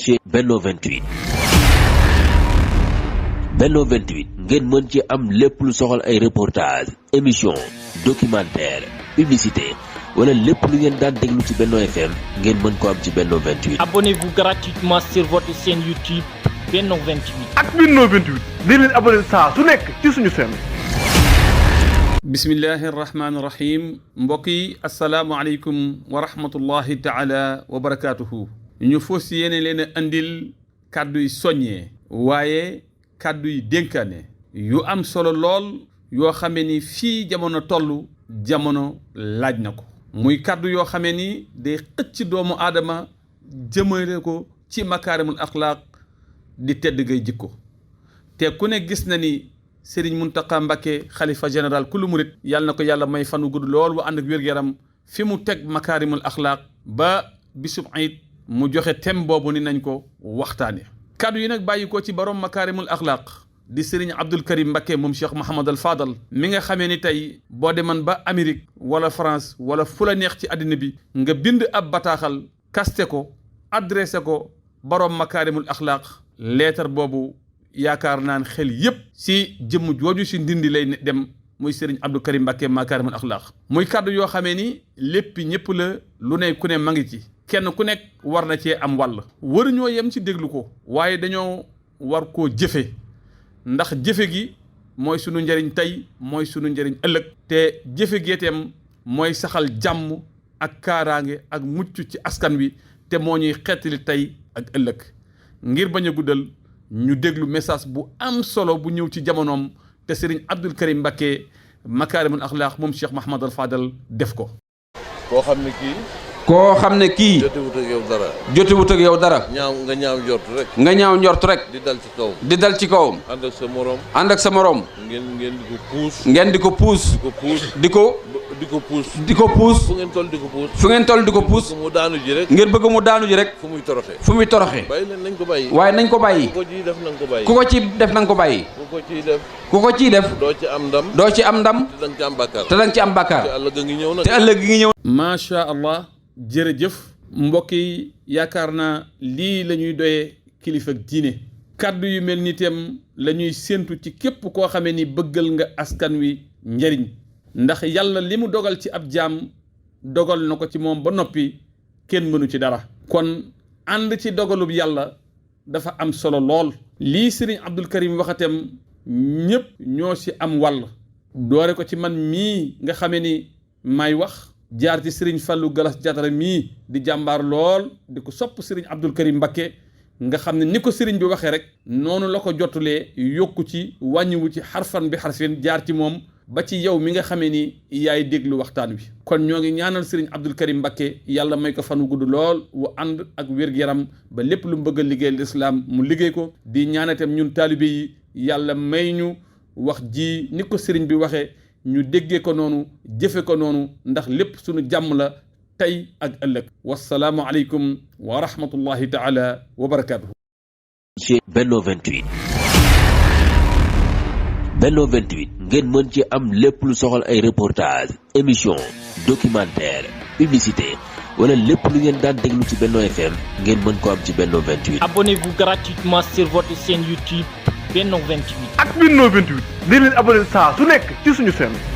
ci Benno 28. Benno 28 ngeen mën ci am lépp lu soxal ay reportage émission documentaire publicité wala lépp lu ngeen daan déglu ci Benno FM ngeen mën ko am ci Benno 28. Abonnez-vous gratuitement sur votre chaîne YouTube Benno 28. ak Benno 28 di leen abonné saa su nekk ci suñu chaîne. bismillahi rahmaani rahim mbokk yi asalaamualeykum wa rahmatullahi taala wa barakaatuhu. ñu fas yéene leen a andil kàddu yi soññee waaye kàddu yi dénkaane yu am solo lool yoo xamee ni fii jamono toll jamono laaj na ko. muy kàddu yoo xamee ni day xëcc doomu aadama jëmale ko ci makaarimul axlaaq di tedd gay jikko te ku ne gis na ni Serigne Mountakha Mbacké xalifa général kullu murit yàlla na ko yàlla may fanu gudd lool wa ànd ak wér-gu-yaram fi mu teg makaarimul axlaaq ba bisub ayit mu joxe thème boobu ni nañ ko waxtaane kaddu yi nag bàyyi ko ci borom makaarimul axlaaq di Serigne Abdul Karim Mbacké moom Cheikh Mouhamad al Fadal mi nga xamee ni tey boo deman ba Amérique wala France wala fu la neex ci àddina bi nga bind ab bataaxal kaste ko adressé ko borom makaarimul axlaaq leetar boobu yaakaar naan xel yépp si jëmm jooju si ndindi lay dem muy Serigne Abdou Karim Mbacké makaarimul axlaaq muy kaddu yoo xamee ni lépp ñëpp la lu ne ku ne ma ngi ci kenn ku nekk war na cee am wàll waruñoo yem ci déglu ko waaye dañoo war koo jëfe ndax jëfe gi mooy sunu njëriñ tey mooy sunu njëriñ ëllëg te jëfe geeteem mooy saxal jàmm ak kaaraange ak mucc ci askan wi te moo ñuy xettali tey ak ëllëg ngir bañ a guddal ñu déglu message bu am solo bu ñëw ci jamonoom te Serigne Abdou Karim Mbacké makaarimul axlaaq moom Cheikh Mouhamad al Fadal def ko. koo xam ne kii jotewut ak yow dara nga ñaaw njort rek di dal ci kawam ànd ak sa morom ngeen di ko puus fu ngeen toll di ko puus ngir bëgg mu daanu ji rek fu muy toroxe waaye nañ ko bàyyi ku ko ci def nañ ko bàyyi ku ko ciy def doo ci am ndam te danga ci am bàkkaar te ëllëg gi ngi ñëw. macha allah. jërëjëf mbokk yi yaakaar naa lii la ñuy doyee kilifa ak diine kaddu yu mel ni itam la ñuy séentu ci képp koo xamee ni bëggal nga askan wi njariñ ndax yàlla li mu dogal ci ab jaam dogal na ko ci moom ba noppi kenn mënu ci dara kon ànd ci dogalub yàlla dafa am solo lool lii Serigne Abdou Karim waxatem ñépp ñoo ci am wàll doore ko ci man mii nga xamee ni may wax jaar ci Serigne Fallou Galas Diatara mii di jàmbaar lool di ko sopp Serigne Abdou Karim Mbacké nga xam ne ni ko Serigne bi waxee rek noonu la ko jotulee yokku ci wàññiwu ci xarfan bi xarfin jaar ci moom ba ci yow mi nga xamee ni yaay déglu waxtaan wi kon ñoo ngi ñaanal Serigne Abdou Karim Mbacké yàlla may ko fan wu gudd lool wu ànd ak wér-gu-yaram ba lépp lu mu bëgg a liggéeyal lislaam mu liggéey ko di ñaanatam ñun taalibe yi yàlla may ñu wax ji ni ko Serigne bi waxee ñu déggee ko noonu jëfe ko noonu ndax lépp suñu jàmm la tey ak ëllëg wasalaamu aleykum wa rahmatullahi taala wa barakatuhu. ci Benno 28 Benno 28 ngeen mën ci am lépp lu soxal ay reportage émission documentaire publicité wala lépp lu ngeen daan déglu ci Benno FM ngeen mën ko am ci Benno 28. Abonnez-vous gratuitement sur votre chaîne YouTube Benno 28. ak Benno 28 di leen abonné saa su nekk ci suñu chaîne.